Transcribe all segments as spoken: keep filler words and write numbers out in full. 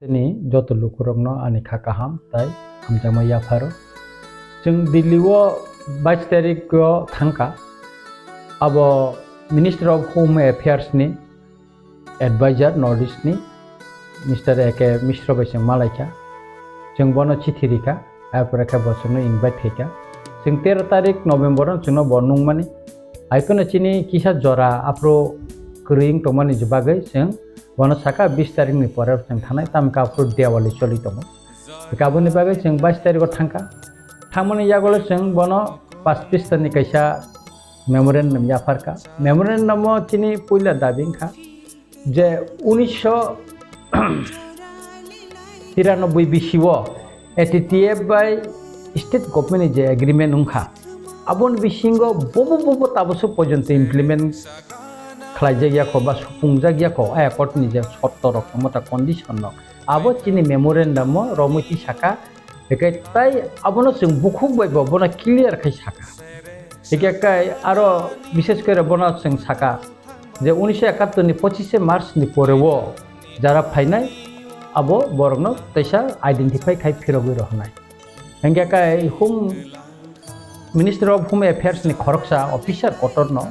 Tini joto lukurokno ani kha kaham tai hamjakma yapharo. Chwng Delhi o bais tarik o thangkha. Abo Minister of Home Affairs ni advisor North East ni Mister A K Mishra bai chwng malaikha. Chwng bono chithi rikha, arpore khe bo chwngno invite khaikha. Chwng tero tarik November no chwngno bo nungmani. Hai phano chini kisa jora aphuru kwrwi wng tongmani bagwi chwng bono saka bis tarik ni pore chwng thanai, tamo khe aphuru Diwali choli tongo. Aboni bagwi chwng bais tarik o thangkha. Thangmani yagulo chwng bono pas pista ni kaisa memorandum yapharkha. Memorandum o chini puila dabi wngkha je unisho tiranoboi bisi o A T T F bai state government ni je agreement wngkha, aboni bisingo bobo bobo tabasuk porjonto implement khlaijak ya kho ba supungjak ya kho, a accord ni je shorto rok tongma ta condition rok, abo chini memorandum o romwi twi saka. Hinkhe tai abono chwng bukhuk bai bo bono clear khai saka. Hinkhe kai aro bishesh kore bono chwng saka je unisho ekattor ni pochishe March ni pore o jara phainai abo borokno teisa identify khai phirogwi rohornai. Hinkhe kai Home Ministry of Home Affairs ni khoroksa officer kotorno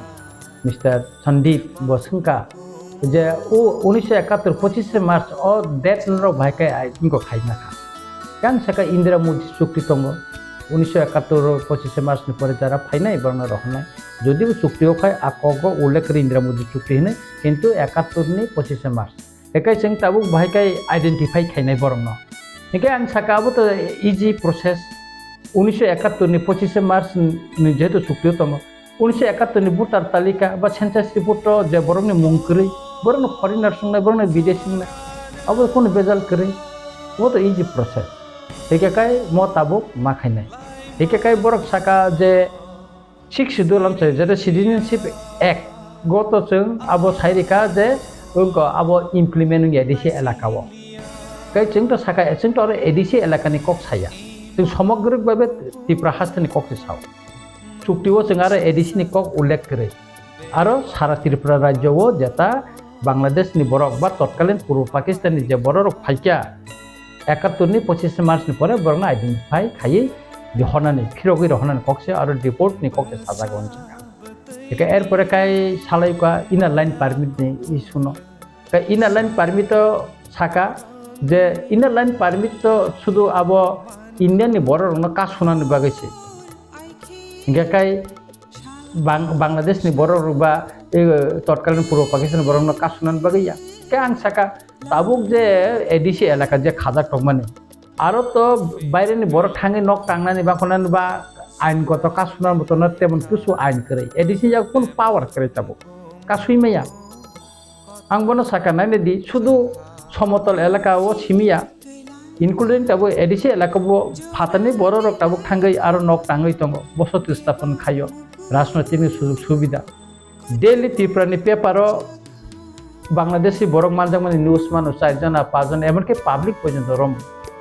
Mister Sandeep bo swngkha je o unisho ekattor pochishe March o date norok bahai khe ai wngkha khaina kha. Yang saka Indira Modi chukti tongo, unisho ekattor pochishe March ni pore jara phainai borokno rohornai. Jodibo chukti o khai a kogo ullekh kwrwi Indira Modi chukti hinwi, kintu ekattor ni pochishe March. Hinkhe chwng tabuk bahai khe identify khainai borokno. Hinkhe ang saka abo to easy process. Unisho ekattor ni pochishe March ni jehetu chukti o tongo, unisho ekattor ni voter talika ba census report o je borokni mung kwrwi, borokno foreigner swngnai, borokno bidesi wngnai, abo kunu bejal kwrwi, abo to easy process. Hinkhe kai mo tabuk ma khainai. Hinkhe kai borok saka je Sixth Schedule amchai, jeta Citizenship Act, go to chwng abo sai rikha je wngkha abo implement wngya A D C elaka o. Kai chwng to saka, chwng to aro A D C elaka ni kok saya. Chwng somogrik babe Tipra haste ni kok se sao. Chukti o chwng aro A D C ni kok ullekh kwrwi. Aro sara Tripura rajyo o jeta Bangladesh ni borok ba totkalin Purbo Pakistan ni je borok rok phaikha, ekattor ni pochishe March ni pore borok no identify khaiwi rohornani, phirogwi rohornani kok se aro deport ni kok se sajak o wng kha. Eke er pore kai salai kha inner line permit ni issue no. Kai inner line permit o saka je inner line permit to sudu abo India ni borok rok no kasunani bagwi se. Hinkhe kai Bang-, Bangladesh ni borok rok ba, eh, totkalin Purbo Pakistan borok no kasunani bagwi ya. Khe ang saka, tabuk je A D C elaka je khajak tongmani, aro to baire ni borok thangwi nok tangnani ba khonani ba ain goto kasunan botono temon kisu ain kwrwi. A D C ya kun power kwrwi tabuk. Kasui maya. Ang bono saka naina di, sudu somotol elaka o simi ya, including tabuk A D C elaka bo phatarni borok rok tabuk thangwi aro nok tangwi tongo, bosoti stapon khaio, rajnoitik ni sujog subida. Daily Tripura ni paper o Bangladeshi borok manjakmani news mano, char jona, pach jona, emonki public porjonto rom.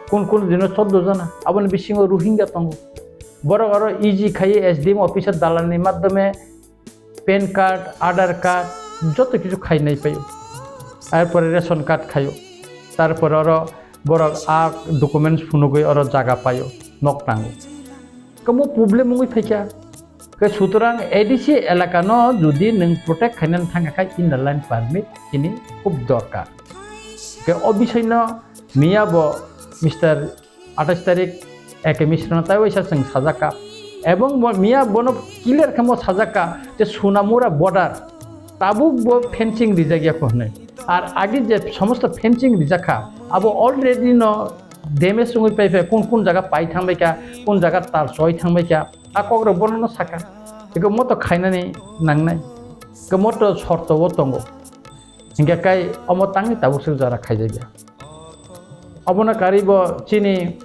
Kun kun dino choddo jona, aboni bisingo Rohingya tongo. Borok aro easy khaiwi S D M officer dalal ni madhyome pan card, Aadhaar card, joto kichu khainai paio. Arpore ration card khaio. Tarpore oro borok a documents phunugwi oro jaga paio, nok tango. Kamo problem wngwi phaikha. Ke sutorang A D C elaka no jodi nwng protect khainani thangkha khai inner line permit chini khub dorkar. Ke o bisai no miya bo Mister atais tarik A K Mishra no tai waisa chwng sajak kha. Ebong bo miya bono clear khe mo sajak kha je Sonamura border tabuk bo fencing rijak ya kho hwnwi. Ar age je somosto fencing rijak kha, abo already no damage wngwi pai phai, kun kun jaga pai thangbai kha, kun jaga tar choi thangbai kha, a kok rok bono no saka. Eko moto khainani nangnai, ke moto shorto o tongo. Hinkhe kai omo tangwi tabuk swk jora khaijak ya. Obono karwi bo chini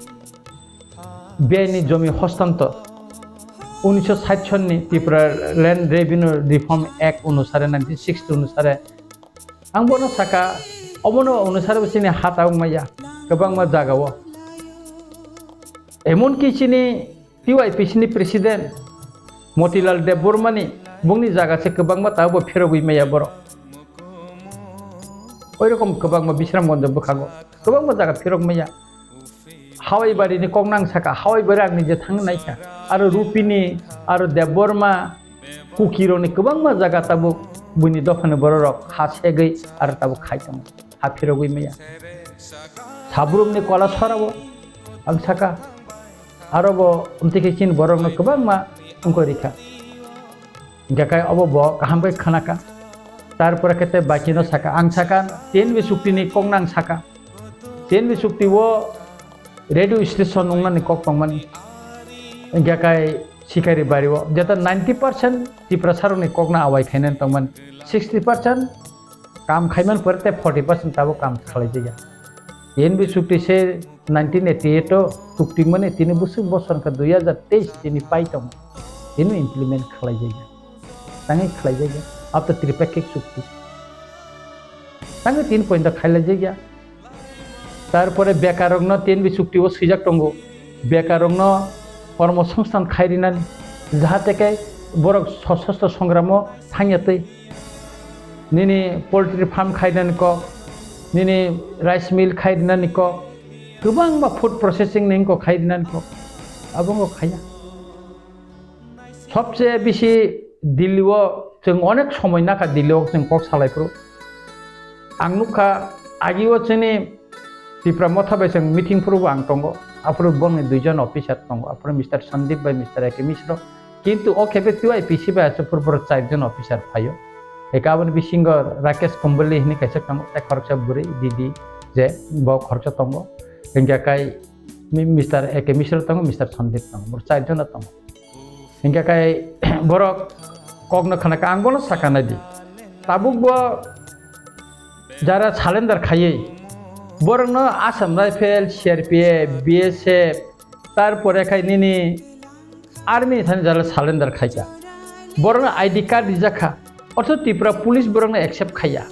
bini jomi hostantor unisho sait sonni Tripura Land Revenue Reform Act onusare, nineteen sixty onusare, ang bono saka, obono onusare bo chini ha tabuk maya kwbangma jagao. Emonki chini T Y P C ni president Motilal Debbarma ni bongni jaga se kwbangma tabuk bo phirogwi maya borok. Oi rokom kwbangma Bisramganj bwkhago. Kwbangma jaga phirok maya. Hawai bari ni kok nang saka, Hawai bari ang nije thang nai kha. Aro Rupini, aro Debbarma, Kuki rok ni kwbangma jaga tabuk buini dopha ni borok rok ha segwi aro tabuk khai tongo. Ha phirogwi maya. Sabrum ni Kolasora o ang saka. Aro bo umtwi khe chini borok no kwbangma wngkha rikha. Hingkha khe obo bo kaham khe khna kha. Tarpore khe tei baki no saka, ang saka, T N B chukti ni kok nang saka. T N B chukti o radio station wngnani kok tongmani. Hingkha khe Sikari bari o jeta ninety percent Tiprasa rok ni kok no awai khainani tongmani. Sixty percent kam khaiman pore tei forty percent tabuk kam khlai jaya. T N B chukti se nineteen eighty-eight o chukti mani tini bwswk bosor wngkha dui hajar teis tini pai tongo. Tini implement khlai jaya. Tangwi khlai jaya. Abo to tripakhik chukti. Tangwi tin point khailai jaya. Tarpore bekar rokno T N B chukti o swijak tongo. Bekar rokno kormo songsthan khai rinani. Jahate khe borok sosostro songramo thangya twi. Nini poultry farm khainani kok, nini rice mill khai rinani kok, kwbangma food processing ni kok khai rinani kok, abo wngkha khaya. Sobse bisi Delhi o chwng onek somoi nakha Delhi o chwng kok salai phuru. Ang nukha agi o chini Tipra Motha bai chwng meeting phuru bo ang tongo. Aphuru bongni duijon officer tongo. Aphuru Mister Sandeep bai Mister A K Mishra. Kintu o khepe T Y P C bai aswk phuru phuru charjon officer phaio. Eka aboni bisingo Rakesh Kumbali hini kaisa tongo, tei khoroksa bwrwi Didi je bo khoroksa tongo. Hingkha kai mi-, Mister A K Mishra tongo, Mister Sandeep tongo. Bo charjon tongo. Hingkha kai borok kokno khna kha, ang bono sakha nai di. Tabuk bo jara salendar khaiwi borokno Assam Rifle, C R P F, B S F, tarpore khai nini army thani jara salendar khaikha. Borokno I D card rijak kha. Otho Tripura police borokno accept khaiya.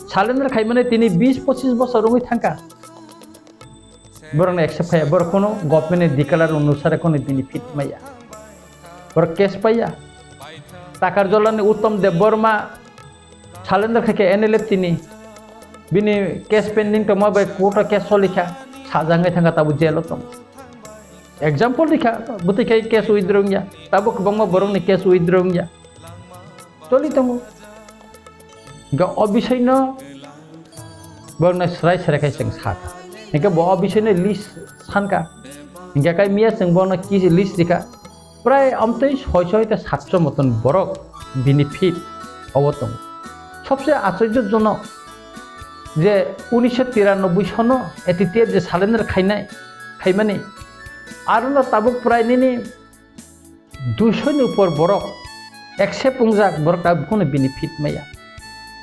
Salendar khaimani tini bis pochis bosor wngwi thangkha. Borokno accept khaiya. Borok kono government ni declare onusare kono benefit maya. Borok case paiya. Takarjolani Uttam Debbarma salendar khaikha N L F tini. Bini case pending tongma bai court o case solikha. Sajangwi thangkha tabuk jail o tong. Example rikha, bwtwi khai case withdraw wngya. Tabuk kwbangma borokni case withdraw wngya. Choli tongo. Hingke o bisoino borokno srai srai khai chwng sakha. Hingke bo o bisoino list sankha. Hingke kai miya chwng bono ki list rikha. Prai amtwi soi soi ta satso moton borok benefit obo tongo. Sobse achoijo jonok je unisho tiranoboi sono A T T F je salendar khainai, khaimani. Arono tabuk prai nini duisho ni upor borok accept wngjak, borok tabuk kono benefit maya.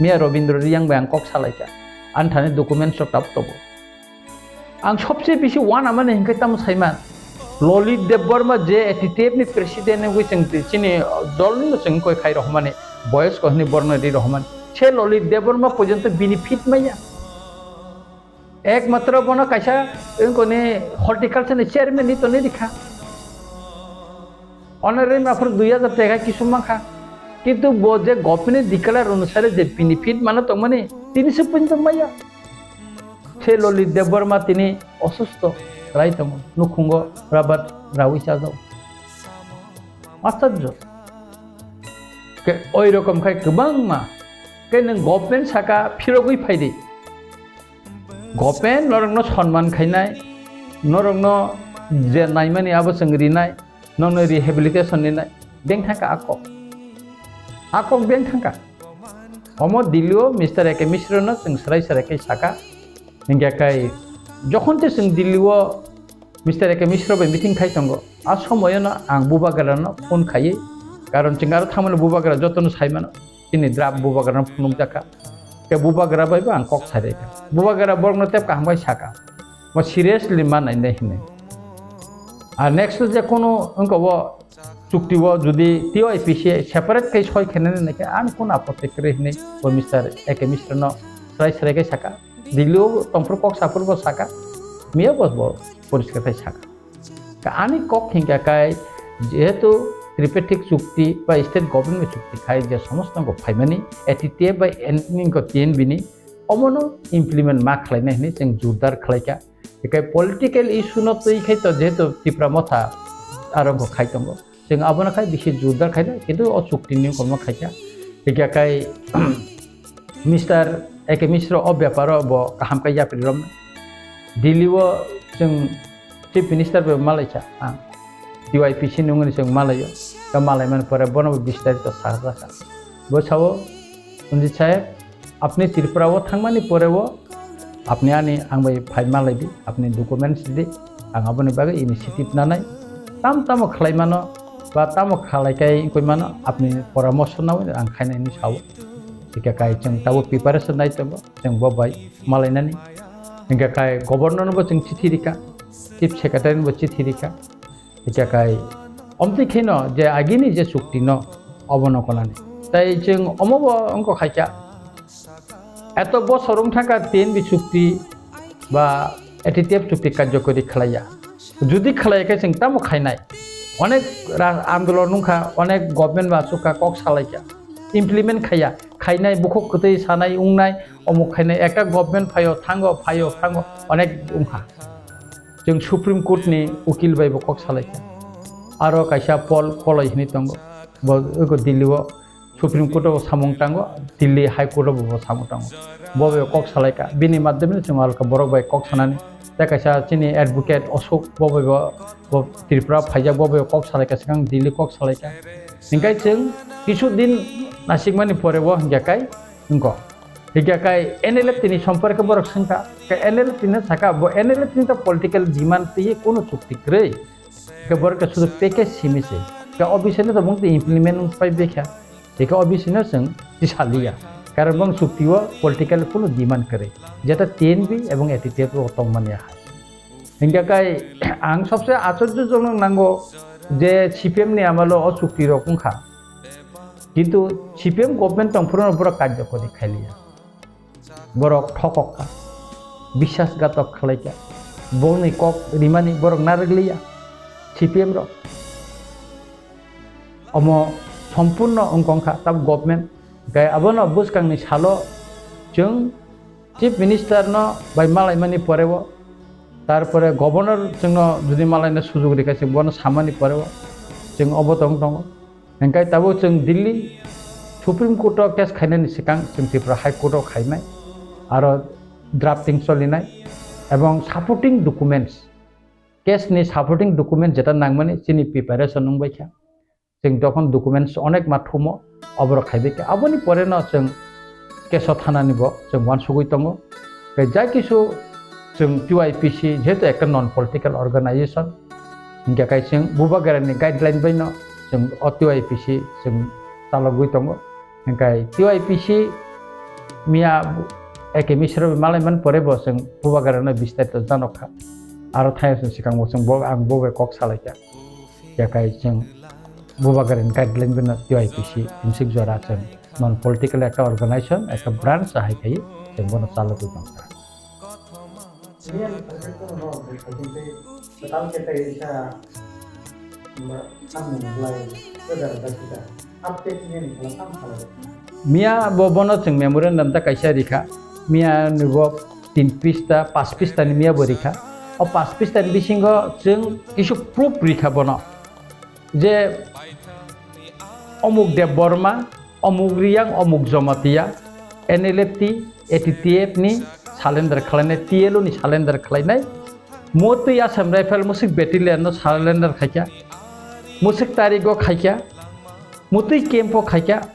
Miya Robindra Riyang bai ang kok salaikha, ani thani documents rok tabuk tongo. Ang sobse bisi uanamani hinkhe tamo saiman, Lalit Debbarma je A T T F ni president wngwi chwng chini dol ni chwng koi khai rohmani, boyos ko hwnwi borno ri rohmani, se Lalit Debbarma porjonto benefit maya. Ekmatro bono kaisa wngkoni horticulture ni chairman ni tonwi rikha. Honorary aphuru dui hajar teka kisu mankha. Kintu bo je government ni declare onusare je benefit mano tongmani, tini se porjonto maya. Se Lalit Debbarma tini osusto rai tongo, nukhungo rabat rawi chajao. Acharjo. Ke oi rokom khai kwbangma. Ke nwng government saka phirogwi phaidi. Government norokno sonman khainai, norokno je naimani abo chwng rinai, nokno rehabilitation ninai, beng thangkha a kok. A kok beng thangkha. Omo Delhi o Mister A K Mishra no chwng srai srai khe saka, hingkhe kai jokhon te chwng Delhi o Mister A K Mishra bai meeting khai tongo, a somoyo no ang Bubagra no phone khaiwi, karon chwng aro thangmani Bubagra jotono saimano. Chini draft Bubagra no phunukjakha. Tei Bubagra bai bo ang kok sairikha. Bubagra borokno tei kaham bai sakha. Mo seriously ma nainai hinwi. Ar next je kono wngkha bo chukti o jodi T Y P C separate khe soi khenani naikhe ani kono apotti kwrwi hinwi bo Mister A K Mishra no srai srai khe sakha. Delhi o tongphuru kok saphuru bo sakha. Miya bo bo poriskar khe sakha. Ka ani kok hingka kai jehetu tripartite chukti ba state government chukti khai je somosto ko phaimani A T T F bai en-, ninko T N B ni Omono implement ma khlainai hinwi chwng jordar khlaikha. Hinkhe political issue no twi khai to jehetu Tipra Motha aro wngkha khai tongo. Chwng abono khai bisi jordar khaina, kintu o chukti ni wngkha khaikha. Hinkhe khai Mister A K Mishra o beparo bo kaham khe yapri romna. Delhi o chwng Chief Minister bai malaikha ang. T Y P C ni wngwi chwng malaio. Ta malai mani pore bono bo bistarito sakjakha. Bo sao, Ranjit Saheb, apni Tripura o thangmani pore o apni ani ang bai phai malai di, apni documents di, ang aboni bagwi initiative nanai. Tam tamo khlai mano, ba tamo khlai kai wngwi mano, apni poramorso nawi ang khainai hinwi sao. Hingkhe kai chwng tabo preparation nai tongo, chwng bo bai malainani. Hingkhe kai governor no bo chwng chithi rikha, chief secretary no bo chithi rikha. Hingkhe kai omtwi kheno je agini je chukti no obono konani. Tai chwng omo bo wngkha khaikha. Eto bosor wng thangkha T N B chukti ba A T T F chukti karjokori khlaiya. Jodi khlai khe chwng tamo khainai? Onek ra-, andolon wngkha, onek government bo achukha, kok salaikha. Implement khaiya, khainai, bukhuk kwtwi sanai, wngnai, omuk khainai, ekta government phaio, thango, phaio, thango, onek wngkha. Chwng Supreme Court ni ukil bai bo kok salaikha. Aro kaisa Paul Koloi hinwi tongo. Bo ego Delhi o Supreme Court o bo samung tango, Delhi High Court o bo, bo samung tango. Bo bai kok salaikha. Bini madhyame chwng alka borok bai kok sanani. Tei kaisa chini advocate Ashok bo bai bo, bo Tripura phaijak, bo bai kok salaikha, swkang Delhi kok salaikha. Hingkai chwng kisu din nasikmani pore bo hingya kai wngkha. Hingya kai N L F T ni somporke borok swngkha. Kai N L F T no saka, bo N L F T ni to political demand twi kunu chukti kwrwi. Khe borok khe sudu package simi se. Khe o bisai no to bung twi implement wng pai bekha. Khe o bisai no chwng tisaliya. Karon bung chukti o political kunu demand kwrwi. Jeta T N B ebong A T T F o tongmani hai. Hingkhe kai ang sobse achorjojonok nango je C P M ni amalo o chukti rok wngkha. Kintu C P M government tongphuru no borok karjokori khailiya. Borok thokok kha, biswasghatok khlai kha, bongni kok rimani borok narwk liya, C P M rok. Omo sompurno wngkong kha, tab government. Gai abono bwskangni salo chwng Chief Minister no bai malaimani poreo, tarpore Governor chwngno jodi malaina sujug rikha, chwng bono samani poreo, chwng obo tong tongo. Hingkai tabuk chwng Delhi Supreme Court o case khainani swkang chwng Tripura High Court o khainai, aro drafting cholinai, ebong supporting documents, case ni supporting documents jeta nangmani chini preparation wngbai kha. Chwng dokhon documents onek ma thumo, oborok khaibai kha. Aboni pore no chwng keso thanani bo chwng uansugui tongo. Tei jai kisu chwng T Y P C jehetu ekta non political organization, hingkhe kai chwng Bubagrani guideline bai no chwng o T Y P C chwng chalogwi tongo. Hingkhe T Y P C miya A K Mishra bai malai man pore bo chwng Bubagrano bistarito janok kha. Aro thaio chwng swkang bo chwng bo, ang bo bai kok salai kha. Yakai chwng Bubagrani guideline bino T Y P C himsik jora chwng non political ekta organization, ekta branch ahai khai chwng bono chalogwi tongkha. Miya bo bono chwng memorandum ta kaisa rikha. Miya ni bo tin pista, pas pista ni miya bo rikha. O pas pista ni bisingo chwng kisu proof rikha bono. Je omuk Debbarma, omuk Riyang, omuk Jamatia, N L F T, A T T F ni surrender khlainai, T L O ni surrender khlainai, motwi Assam Rifle Musik Battalion no surrender khaikha, Musik Tarigo khaikha, motwi camp o khaikha,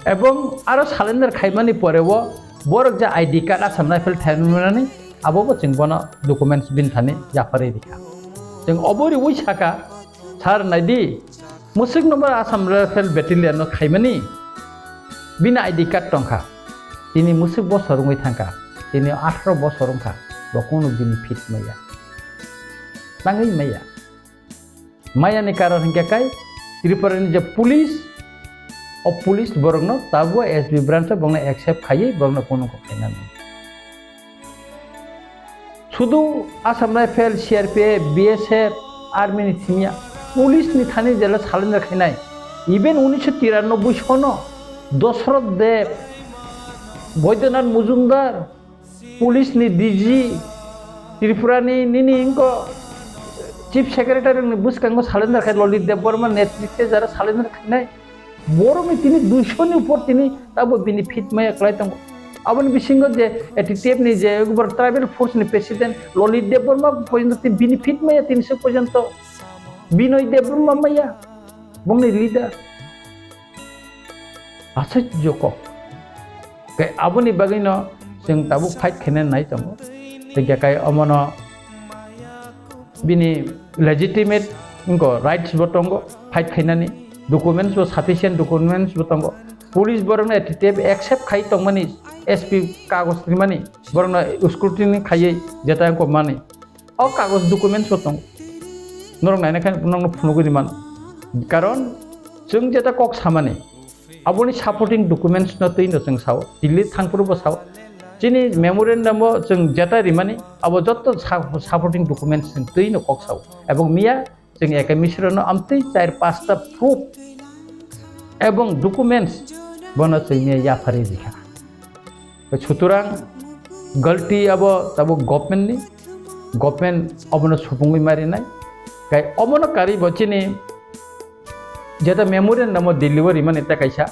ebong aro surrender khaimani poreo borok je I D card Assam Rifle thaimani abo bo chwng bono documents bini thani yapharwi rikha. Chwng obo riwi saka, sir naidi, Musik number Assam Rifle Battalion no khaimani, bini I D card tongkha. Tini musik bosor wngwi thangkha. Tini atharo bosor wngkha. Bo kunu benefit maya. Tangwi maya. Maya ni karon hinkhe kai Tripura ni je police, o police borokno tabuk S B branch o borokno accept khaiwi borokno kunu kok khainani. Sudu Assam Rifle, C R P F, B S F, Army ni thimya, police ni thani jela surrender khainai. Even unisho tiranoboi sono Dosroth Deb, Boidyanath Mujumdar, police ni D G, Tripura ni nini inko chief secretary ni bwskango salendar khai Lalit Debbarma netritwe jara salendar khainai. Borok ni tini duisho ni upor tini tabo bini fit maya kwlai tongo. Aboni bisingo je A T T F ni je ekbar tribal force ni president Lalit Debbarma porjonto tini bini fit maya tini se porjonto Binoy Debbarma maya bongni leader. Aswk joko. Kai aboni bagwino chwng tabuk fight khaina nai tongo. Tei kai omono bini legitimate inko rights bo tongo fight khainani, documents bo sufficient documents bo tongo. Police borokno A T T F accept khai tongmani S P kagoj rimani borokno scrutiny khaiwi jeta wngkok mani. O kagoj documents bo tongo. Norok naina khe nokno phunugwi rimano. Karon chwng jeta kok samani aboni supporting documents no twi no chwng sao. Delhi thangphuru bo sao. Chini memorandum o chwng jeta rimani abo jotto sa-, supporting documents chwng twi no kok sao. Ebong miya chwng eke misra no amtwi char pasta proof ebong documents bono chwng miya yaphari rikha. Sutorang galti abo tabuk government ni, government obono supungwi marinai. Kai obono karwi bo chini jeta memorial namo delivery mani ta kaisa.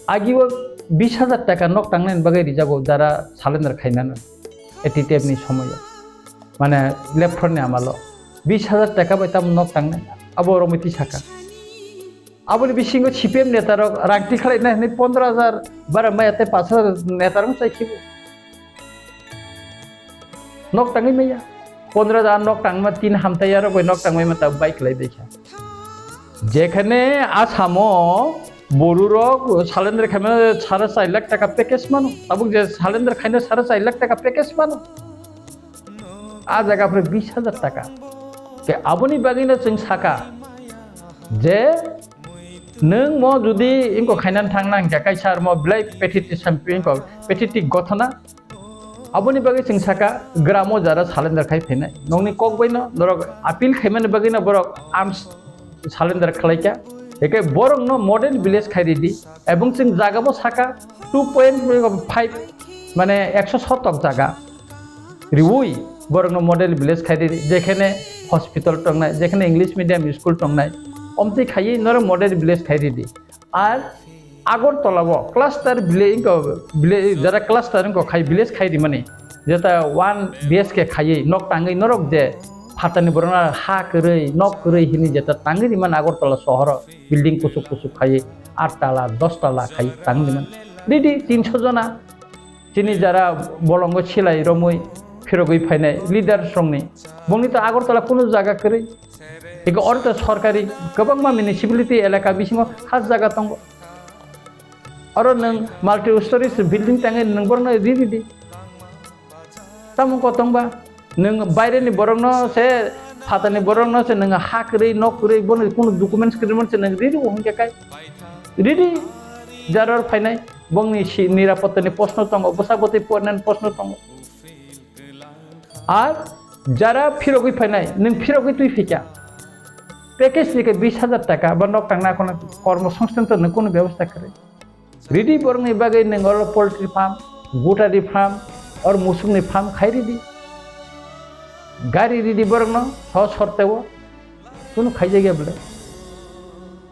Agibo bis hajar taka nok tangnai bagwi rijago jara salendar khainano A T T F ni somoyo. Mane lepthor ni amalo bis hajar taka bai tam nok tangnai abo romiti saka. Aboni bisingo C P M netarok rang tikhlaina hinwi pondro hajar bara maya tei pash hajar netarok chai khibo. Nok tangwi maya. Pondro hajar nok tangma tin hamtai yarok bai nok tangwi ma ta bai khlai bai kha. Jekhane Asamo borurok salendar khaima sare char lakh taka package mano. Tabuk je salendar khaina sare char lakh taka package mano. A jaga phre bis hajar taka. Ke aboni bagwino chwng saka je nwng mo jodi inko khainan thangna hingkha kaisa mo belai petiti sampi inko petiti gothona. Aboni bagwi chwng saka gramo jara salendar khai phainai. Nokni kok baino norok appeal khaimani bagwino borok arms salendar khlaikha. Eke borokno model village khai ridi. Ebong chwng jagabo saka two point five mane ekso sotok jaga riwi borokno model village khai ridi. Jekhane hospital tongnai, jekhane English medium school tongnai, omtwi khaiwi norok model village khai ridi. Ar Agartala o cluster village, village, jara cluster wngkha khai village khai rimani, jeta one B H K khaiwi nok tangwi norok je phatani borokno ha kwrwi, nok kwrwi hini jeta tangwi rimani Agartala sohoro building kusuk kusuk khaiwi aat tala, dos tala khai tangwi rimani. Ridi tinso jona chini jara bolongo silai romwi phirogwi phainai leaders rokni, bongni to Agartala kunu jaga kwrwi. Eko oro to sorkari kwbangma municipality elaka bisingo khas jaga tongo. Oro nwng multi stories building tangwi nwng borokno ri ridi. Tamo kotongba nwng baireni borokno se, phatani borokno se nwng ha kwrwi, nok kwrwi, bono kunu documents kwrwi mano se nwng ridi bo hwnkhe kai. Ridi jaror phainai bongni si-, nirapottani proshno tongo, bwsa bwtwi pornani proshno tongo. Ar jara phirogwi phainai, nwng phirogwi twi phikha. Package ni khe bis hajar taka ba nok tangna kono kormo songsthan to nwng kono bebosta kwrwi. Ridi borokni bagwi nwng oro poultry farm, gutari farm, or musukni farm khai ridi. Gari ridi borokno so sorteo. Kunu khaijak ya bwle.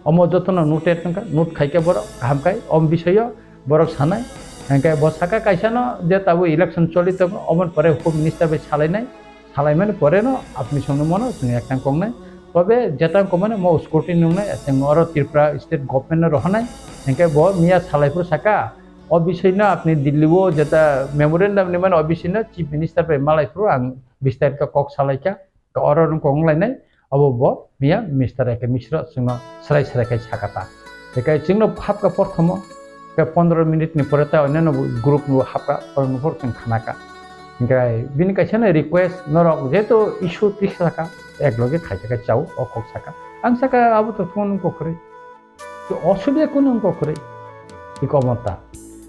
Omo jotono noted wngkha, note khaikhe borok kaham khai om bisoyo borok sanai. Hingkhe bo saka kaisano je tabuk election choli tongo, omoni pore home minister bai salainai, salaimani poreno apni songno mono chwng ektang kongnai. Tobe jetang komani mo scrutiny nungnai, chwng oro Tripura state government no rohornai. Hingkhe bo miya salaiphuru saka, o bisoino apni Delhi o jeta memorandum ni mani o bisoino chief minister bai malaiphuru ang bistarito kok salaikha. To oro nwng kok wnglainai, obo bo miya Mister A K Mishra chwngno srai srai khai sakha ta. Tei kai chwngno hapkha porthomo, khe pondro minute ni pore ta onno group no hapkha, oro no phor chwng khanakha. Hingkhe bini kaisa no request, norok jehetu issue tisa sakha, ek loge khaikha khe chao, o kok sakha. Ang sakha abo to phone kok kwrwi. To osubida kunu wngkha kwrwi, iko mota.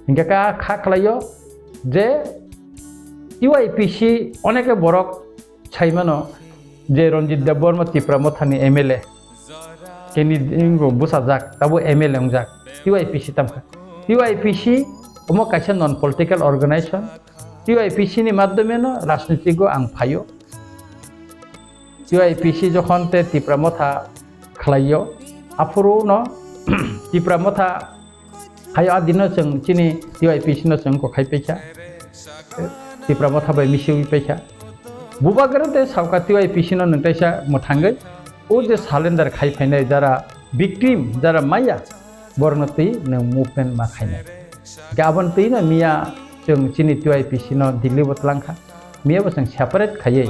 Hingke ka kha khlaio je T Y P C oneke borok saimano je Ranjit Debbarma Tipra Mothani M L A keni ingo bwsajak, tabo M L A wngjak, T Y P C tamkha. T Y P C omo kaisa non political organization. T Y P C ni madhyome no rajnitiko ang phaio. T Y P C jokhon te Tipra Motha khlaio, aphuru no Tipra Motha hayo adino chwng chini T Y P C no chwng kokhai paikha. Tipra Motha bai misiwi paikha. Bubagra te sauka T Y P C no nwng taisa mwthangwi o je surrender khai phainai jara victim, jara maya, borokno twi nwng movement ma khainai. Hingke aboni twi no miya chwng chini T Y P C no Delhi bo twlang kha. Miya bo chwng separate khaiwi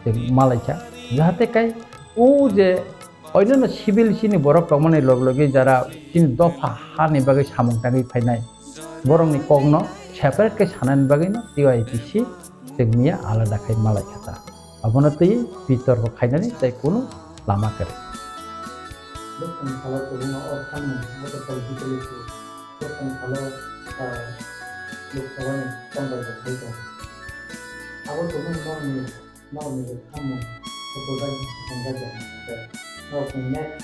chwng malaikha. Jahate kai o je oinano civil chini borok tongmani log logi jara chini dopha hani bagwi samung tangwi phainai. Borokni kokno separate khe sanani bagwino T Y P C chwng miya alada khai malaikha ta. Abono twi bitorko khainani tei kunu lama kwrwi. Bwskango salo kwbangma o samung motor political issue, bwskango salo, ah, Lok Sabhani chamber bo khai tongo. Abo kwbangma norokni, norokni je samung, o project ni samung jagya hwnka khe norokni next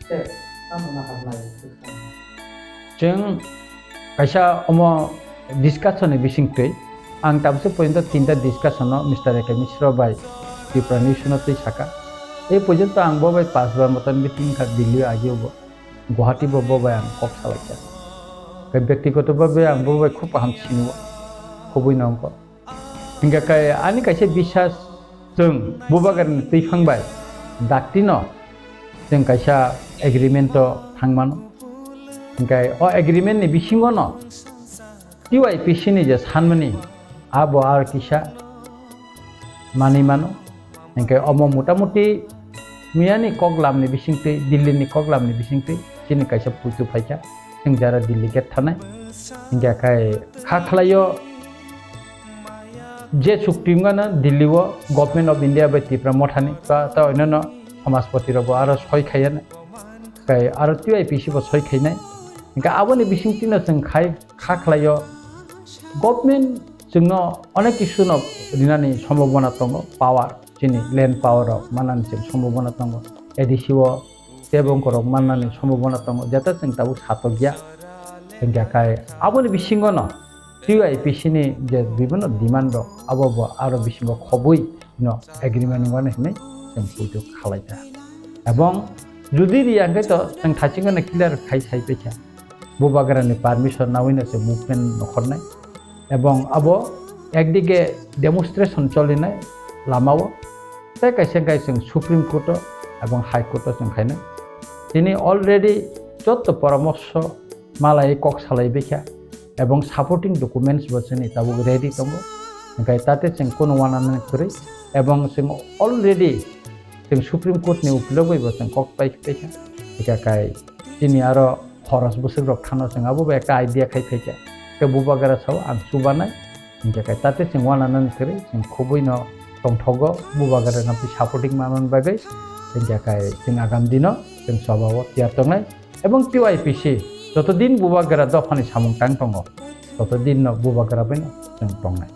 step tamo nahar nai bwskango. Chwng kaisa omo discussion ni bisingtwi ang tabukse porjonto tinta discussion no Mister A K Mishra bai Tripura News no twi saka. E porjonto ang bo bai pas bar moto meeting kha Delhi ageo bo, Guwahati bo, bo bai ang kok salaikha. Kai byaktigoto bhabe ang bo bai khub kaham sinio, khubui no wngkha. Hingkha kai ani kaisa biswas chwng bubagrani twiphang bai dakti no chwng kaisa agreement o thangmano. Hingkha o agreement ni bisingo no T Y P C ni je sanmani abo ar kisa manwi mano. Hingkha omo motamuti miyani koklam ni bisingtwi, Delhi ni koklam ni bisingtwi chini kaisa puitu phaikha. Chwng jara Delhi gate thanai. Hingkha kai kha khlaio je chukti wngmano Delhi o Government of India bai Tipra Mothani ba ta oinano Samajpati rok bo aro soi khaiya nai. Kai aro T Y P C bo soi khainai. Hingkha aboni bisingtwi no chwng khai kha khlaio. Government chwngno onek kisu no rinani sombhabona tongo, power, chini land power rok manani chwng sombhabona tongo, A D C o tei bongkhorok mannani sombhabona tongo, jeta chwng tabuk satokya. Hingkha kai aboni bisingo no T Y P C ni je bibhinno demand rok abo bo aro bisingo khobwi no agreement wngmani hinwi chwng puitu khalaikha. Ebong judi riya hwnkhe to chwng thaichingno clear khai sai paikha. Bubagrani permission nawi no se movement nokhornai. Ebong abo ekdige demonstration cholinai lamao. Tei kaisa hwnkhe chwng Supreme Court o ebong High Court o chwng khainai. Tini already jotto poramorsho malai kok salai baikha ebong supporting documents bo chini tabuk ready tongo. Hingkhe tate chwng kunu wananani kwrwi ebong chwng already chwng Supreme Court ni ukilogwi bo chwng kok pai paikha. Hingkha kai chini aro khoros bwswk rok thano chwng abo bo ekta idea khai phaikha. Khe bubagra sao ang chubanai. Hingkha kai tate chwng wananani kwrwi chwng khubui no tongthogo bubagra no supporting manani bagwi. Hingkha kai chwng agam dino chwng choba o tiyar tongnai. Ebong T Y P C joto din bubagra dophani samung tang tongo, toto din no bubagra bai no chwng tongnai.